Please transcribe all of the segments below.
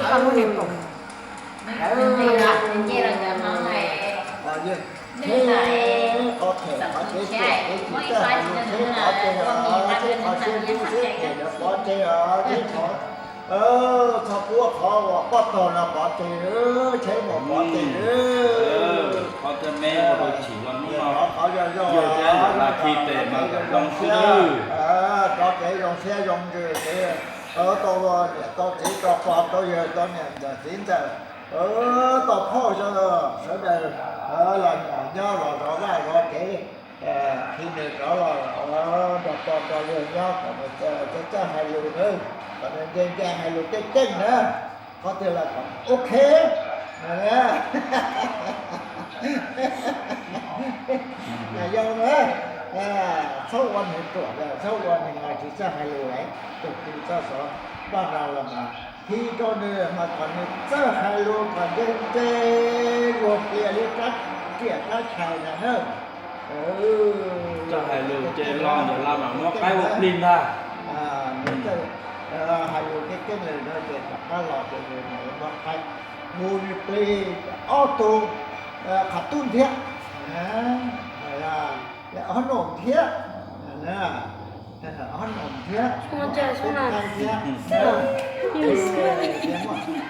Koj lub niag pum. Nws nce los ntawm no, nws nce los ntawm no. Qhov them qhov tsev tuam tsev tsis txawj hais lus tsheb qhov twg os, tsheb qhov siab dub siab phem lawv pov tseg os, tsheb qhov, txhob pub qhov uas poj tog no pov tseg, tsheb mus pov tseg. Qhov tej me ua tau chim los hnub no, qhov yog yog yog thiab yog laj khi tes mas zoo siab, rov kev zoo siab zoo ntsws kev, tau niam tau txiv tau pog tau yawg tau niam ntxawm txiv ntxawm, tau phauj yawg sawv daws los nyob los zov vaj zov tsev, khi nws rov los nrog pog nrog yawg nyob kom nws txawj txawj hais lus na, kom nws ntse ntse hais lus keej keej na, qhov twg los kom ok. Yog na, txhob ua nws ruam lawm, txhob ua nws tsis txawj hais lus lawm, tus kws txoj xov npaj no los mas khi rau nws mas kom nws txawj hais lus kom ntse ntse, luag plias li rab riam rab chais na. Txawj hais lus ces los ntawm laj mam muab qaib ua plig ntag. Hais lus keej keej lawm no ces rov qab los ces nws mam muab qaib hu nws plig ob tug qhov tub thiab, ob nus thiab, ob nus thiab, qaib thiab,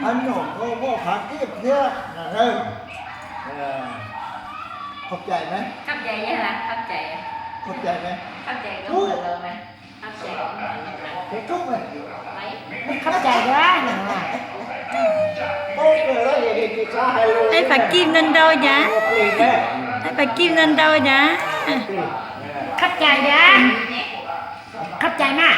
ob nus muaj qhov kib thiab. Qhov cai na, qhov cai na, qhov cai na. Peb fam kij ntau ntau cas, peb fam kij ntau ntau cas. Qhov cai na, qhov cai na.